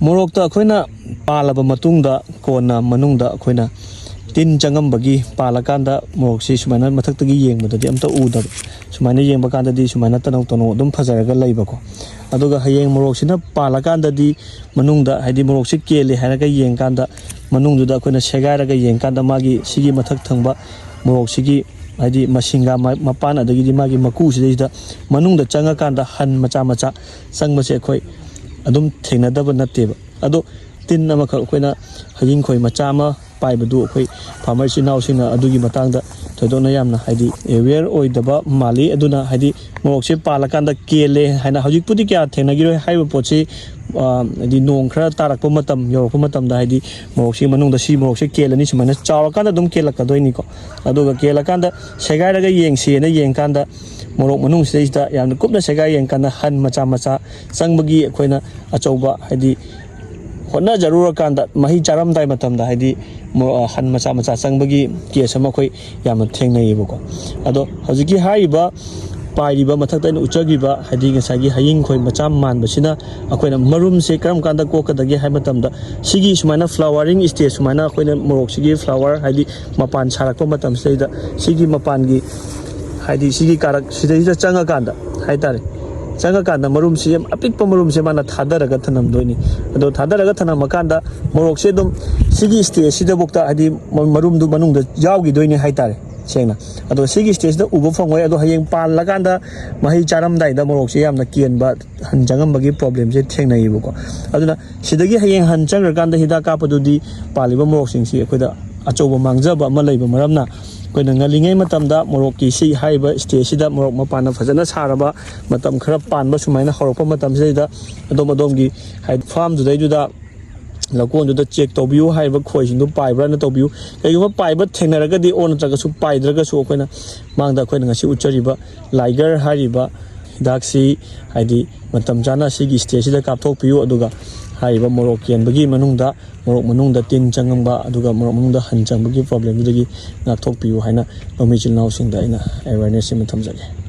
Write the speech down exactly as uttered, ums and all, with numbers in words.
ꯃꯣꯔꯣꯛꯇ ꯑꯩꯈꯣꯏꯅ ꯄꯥꯜꯂꯕ ꯃꯇꯨꯡꯗ, ꯀꯣꯟꯅ ꯃꯅꯨꯡꯗ ꯑꯩꯈꯣꯏꯅ ꯇꯤꯟ ꯆꯪꯉꯝꯕꯒꯤ, ꯄꯥꯜꯂꯀꯥꯟꯗ ꯃꯣꯔꯣꯛꯁꯤ ꯁꯨꯃꯥꯏꯅ ꯃꯊꯛꯇꯒꯤ ꯌꯦꯡꯕꯗꯗꯤ ꯑꯝꯇ ꯎꯗꯕ, ꯁꯨꯃꯥꯏꯅ ꯌꯦꯡꯕ ꯀꯥꯟꯗꯗꯤ ꯁꯨꯃꯥꯏꯅ ꯇꯅꯧ ꯇꯅꯧ ꯑꯗꯨꯝ ꯐꯖꯔꯒ ꯂꯩꯕꯀꯣ꯫ ꯑꯗꯨꯒ ꯍꯌꯦꯡ ꯃꯣꯔꯣꯛꯁꯤꯅ ꯄꯥꯜꯂꯀꯥꯟꯗꯗꯤ, ꯃꯅꯨꯡꯗ ꯍꯥꯏꯗꯤ ꯃꯣꯔꯣꯛꯁꯤ ꯀꯦꯜꯂꯦ ꯍꯥꯏꯔꯒ ꯌꯦꯡꯀꯥꯟꯗ, ꯃꯅꯨꯡꯗꯨꯗ ꯑꯩꯈꯣꯏꯅ ꯁꯦꯒꯥꯏꯔꯒ ꯌꯦꯡꯀꯥꯟꯗ, ꯃꯥꯒꯤ ꯁꯤꯒꯤ ꯃꯊꯛ ꯊꯪꯕ ꯃꯣꯔꯣꯛꯁꯤꯒꯤ ꯍꯥꯏꯗꯤ ꯃꯁꯤꯡꯒ ꯃ-, ꯃꯄꯥꯟ, ꯑꯗꯒꯤꯗꯤ ꯃꯥꯒꯤ ꯃꯀꯨꯁꯤꯗꯩꯁꯤꯗ ꯃꯅꯨꯡꯗ ꯆꯪꯉꯀꯥꯟꯗ ꯍꯟ ꯃꯆꯥ ꯃꯆꯥ ꯆꯪꯕꯁꯦ ꯑꯩꯈꯣꯏ ꯑꯗꯨꯝ ꯊꯦꯡꯅꯗꯕ ꯅꯠꯇꯦꯕ꯫ ꯑꯗꯣ ꯇꯤꯟ ꯑꯃꯈꯛ ꯑꯩꯈꯣꯏꯅ ꯍꯌꯤꯡ ꯈꯣꯏ ꯃꯆꯥ ꯑꯃ ꯄꯥꯏꯕꯗꯨ ꯑꯩꯈꯣꯏ ꯐꯥꯔꯃꯔ ꯏꯆꯤꯜ ꯏꯅꯥꯎꯁꯤꯡꯅ ꯑꯗꯨꯒꯤ ꯃꯇꯥꯡꯗ ꯊꯣꯏꯗꯣꯛꯅ ꯌꯥꯝꯅ ꯍꯥꯏꯗꯤ ꯑꯦꯋꯦꯌꯔ ꯑꯣꯏꯗꯕ ꯃꯥꯜꯂꯤ꯫ ꯑꯗꯨꯅ ꯍꯥꯏꯗꯤ ꯃꯣꯔꯣꯛꯁꯦ ꯄꯥꯜꯂꯀꯥꯟꯗ ꯀꯦꯜꯂꯦ ꯍꯥꯏꯅ, ꯍꯧꯖꯤꯛꯄꯨꯗꯤ ꯀꯌꯥ ꯊꯦꯡꯅꯈꯤꯔꯣꯏ ꯍꯥꯏꯔꯤꯕ ꯄꯣꯠꯁꯤ, ꯑ, ꯍꯥꯏꯗꯤ ꯅꯣꯡ ꯈꯔ ꯇꯥꯔꯛꯄ ꯃꯇꯝ ꯌꯧꯔꯛꯄ ꯃꯇꯝꯗ, ꯍꯥꯏꯗꯤ ꯃꯣꯔꯣꯛꯁꯤ ꯃꯅꯨꯡꯗ, ꯁꯤ ꯃꯣꯔꯣꯛꯁꯦ ꯀꯦꯜꯂꯅꯤ, ꯁꯨꯃꯥꯏꯅ ꯆꯥꯎꯔꯀꯥꯟꯗ ꯑꯗꯨꯝ ꯀꯦꯜꯂꯛꯀꯗꯣꯏꯅꯤꯀꯣ꯫ ꯑꯗꯨꯒ ꯀꯦꯜꯂꯀꯥꯟꯗ ꯁꯦꯒꯥꯏꯔꯒ ꯌꯦꯡꯁꯦꯅ ꯌꯦꯡꯀꯥꯟꯗ, ꯃꯣꯔꯣꯛ ꯃꯅꯨꯡꯁꯤꯗꯩꯁꯤꯗ ꯌꯥꯝꯅ ꯀꯨꯞꯅ ꯁꯦꯒꯥꯏ ꯌꯦꯡꯀꯥꯟꯗ ꯍꯟ ꯃꯆꯥ ꯃꯆꯥ ꯆꯪꯕꯒꯤ ꯑꯩꯈꯣꯏꯅ ꯑꯆꯧꯕ, ꯍꯥꯏꯗꯤ ꯍꯣꯠꯅꯖꯔꯨꯔꯀꯥꯟꯗ ꯃꯍꯩ ꯆꯥꯔꯝꯗꯥꯏ ꯃꯇꯝꯗ, ꯍꯥꯏꯗꯤ ꯃꯣ-, ꯍꯟ ꯃꯆꯥ ꯃꯆꯥ ꯆꯪꯕꯒꯤ ꯀꯦꯁ ꯑꯃ ꯑꯩꯈꯣꯏ ꯌꯥꯝꯅ ꯊꯦꯡꯅꯩꯌꯦꯕꯀꯣ꯫ ꯑꯗꯣ ꯍꯧꯖꯤꯛꯀꯤ ꯍꯥꯏꯔꯤꯕ ꯄꯥꯏꯔꯤꯕ ꯃꯊꯛꯇ ꯑꯩꯅ ꯎꯠꯆꯈꯤꯕ, ꯍꯥꯏꯗꯤ ꯉꯁꯥꯏꯒꯤ ꯍꯌꯤꯡ ꯈꯣꯏ ꯃꯆꯥ ꯃꯥꯟꯕꯁꯤꯅ ꯑꯩꯈꯣꯏꯅ ꯃꯔꯨꯝꯁꯦ ꯀꯔꯝ ꯀꯥꯟꯗ ꯀꯣꯛꯀꯗꯒꯦ ꯍꯥꯏꯕ ꯃꯇꯝꯗ, ꯁꯤꯒꯤ ꯁꯨꯃꯥꯏꯅ flowering stage, ꯁꯨꯃꯥꯏꯅ ꯑꯩꯈꯣꯏꯅ ꯃꯣꯔꯣꯛꯁꯤꯒꯤ flower, ꯍꯥꯏꯗꯤ ꯃꯄꯥꯟ ꯁꯥꯔꯛꯄ ꯃꯇꯝꯁꯤꯗꯩꯗ, ꯁꯤꯒꯤ ꯃꯄꯥꯟꯒꯤ, ꯍꯥꯏꯗꯤ ꯁꯤꯒꯤ ꯀꯥꯔꯛ ꯁꯤꯗꯩꯁꯤꯗ ꯆꯪꯉꯀꯥꯟꯗ ꯍꯥꯏꯇꯥꯔꯦ, ꯆꯪꯉꯀꯥꯟꯗ ꯃꯔꯨꯝꯁꯤ ꯌꯥꯝ ꯑꯄꯤꯛꯄ ꯃꯔꯨꯝꯁꯦ ꯃꯥꯅ ꯊꯥꯗꯔꯒ ꯊꯅꯝꯗꯣꯏꯅꯤ꯫ ꯑꯗꯣ ꯊꯥꯗꯔꯒ ꯊꯅꯝꯃꯀꯥꯟꯗ ꯃꯣꯔꯣꯛꯁꯦ ꯑꯗꯨꯝ ꯁꯤꯒꯤ stage ꯁꯤꯗꯐꯥꯎꯗ, ꯍꯥꯏꯗꯤ ꯃ-, ꯃꯔꯨꯝꯗꯨ ꯃꯅꯨꯡꯗ ꯌꯥꯎꯈꯤꯗꯣꯏꯅꯤ ꯍꯥꯏꯇꯥꯔꯦ, ꯁꯦꯡꯅ꯫ ꯑꯗꯣ ꯁꯤꯒꯤ stage ꯁꯤꯗ ꯎꯕ ꯐꯪꯉꯣꯏ꯫ ꯑꯗꯣ ꯍꯌꯦꯡ ꯄꯥꯜꯂꯀꯥꯟꯗ, ꯃꯍꯩ ꯆꯥꯔꯝꯗꯥꯏꯗ ꯃꯣꯔꯣꯛꯁꯦ ꯌꯥꯝꯅ ꯀꯦꯟꯕ, ꯍꯟ ꯆꯪꯉꯝꯕꯒꯤ problem ꯁꯦ ꯊꯦꯡꯅꯩꯌꯦꯕꯀꯣ꯫ ꯑꯗꯨꯅ ꯁꯤꯗꯒꯤ ꯍꯌꯦꯡ ꯍꯟ ꯆꯪꯈ꯭ꯔꯀꯥꯟꯗ ꯍꯤꯗꯥꯛ ꯀꯥꯞꯄꯗꯨꯗꯤ ꯄꯥꯜꯂꯤꯕ ꯃꯣꯔꯣꯛꯁꯤꯡꯁꯤ ꯑꯩꯈꯣꯏꯗ ꯑꯆꯧꯕ ꯃꯥꯡꯖꯕ ꯑꯃ ꯂꯩꯕ ꯃꯔꯝꯅ, ꯑꯩꯈꯣꯏꯅ ꯉꯜꯂꯤꯉꯩ ꯃꯇꯝꯗ ꯃꯣꯔꯣꯛꯀꯤ ꯁꯤ ꯍꯥꯏꯔꯤꯕ stage ꯁꯤꯗ ꯃꯣꯔꯣꯛ ꯃꯄꯥꯟꯅ ꯐꯖꯅ ꯁꯥꯔꯕ, ꯃꯇꯝ ꯈꯔ ꯄꯥꯟꯕ ꯁꯨꯃꯥꯏꯅ ꯍꯧꯔꯛꯄ ꯃꯇꯝꯁꯤꯗꯩꯗ ꯑꯗꯣꯝ ꯑꯗꯣꯝꯒꯤ, ꯍꯥꯏꯗꯤ, farm ꯗꯨꯗꯩꯗꯨꯗ ꯂꯧꯀꯣꯟꯗꯨꯗ check ꯇꯧꯕꯤꯌꯨ, ꯍꯥꯏꯔꯤꯕ ꯈꯣꯏꯁꯤꯡꯗꯨ ꯄꯥꯏꯕ꯭ꯔꯥꯅ ꯇꯧꯕꯤꯌꯨ꯫ ꯀꯩꯒꯨꯝꯕ ꯄꯥꯏꯕ ꯊꯦꯡꯅꯔꯒꯗꯤ, ꯑꯣ ꯅꯠꯇ꯭ꯔꯒꯁꯨ ꯄꯥꯏꯗ꯭ꯔꯒꯁꯨ, ꯑꯩꯈꯣꯏꯅ ꯃꯥꯡꯗ ꯑꯩꯈꯣꯏꯅ ꯉꯁꯤ ꯎꯠꯆꯔꯤꯕ Liger ꯍꯥꯏꯔꯤꯕ ꯍꯤꯗꯥꯛꯁꯤ, ꯍꯥꯏꯗꯤ, ꯃꯇꯝ ꯆꯥꯅ ꯁꯤꯒꯤ stage ꯁꯤꯗ ꯀꯥꯞꯊꯣꯛꯄꯤꯌꯨ꯫ ꯑꯗꯨꯒ ꯍꯥꯏꯔꯤꯕ ꯃꯣꯔꯣꯛ ꯀꯦꯟꯕꯒꯤ ꯃꯅꯨꯡꯗ, ꯃꯣꯔꯣꯛ ꯃꯅꯨꯡꯗ ꯇꯤꯟ ꯆꯪꯉꯝꯕ, ꯑꯗꯨꯒ ꯃꯣꯔꯣꯛ ꯃꯅꯨꯡꯗ ꯍꯟ ꯆꯪꯕꯒꯤ problem ꯗꯨꯗꯒꯤ ꯉꯥꯛꯊꯣꯛꯄꯤꯌꯨ ꯍꯥꯏꯅ ꯂꯧꯃꯤ ꯏꯆꯤꯜ ꯏꯅꯥꯎꯁꯤꯡꯗ ꯑꯩꯅ awareness ꯑꯃ ꯊꯝꯖꯒꯦ꯫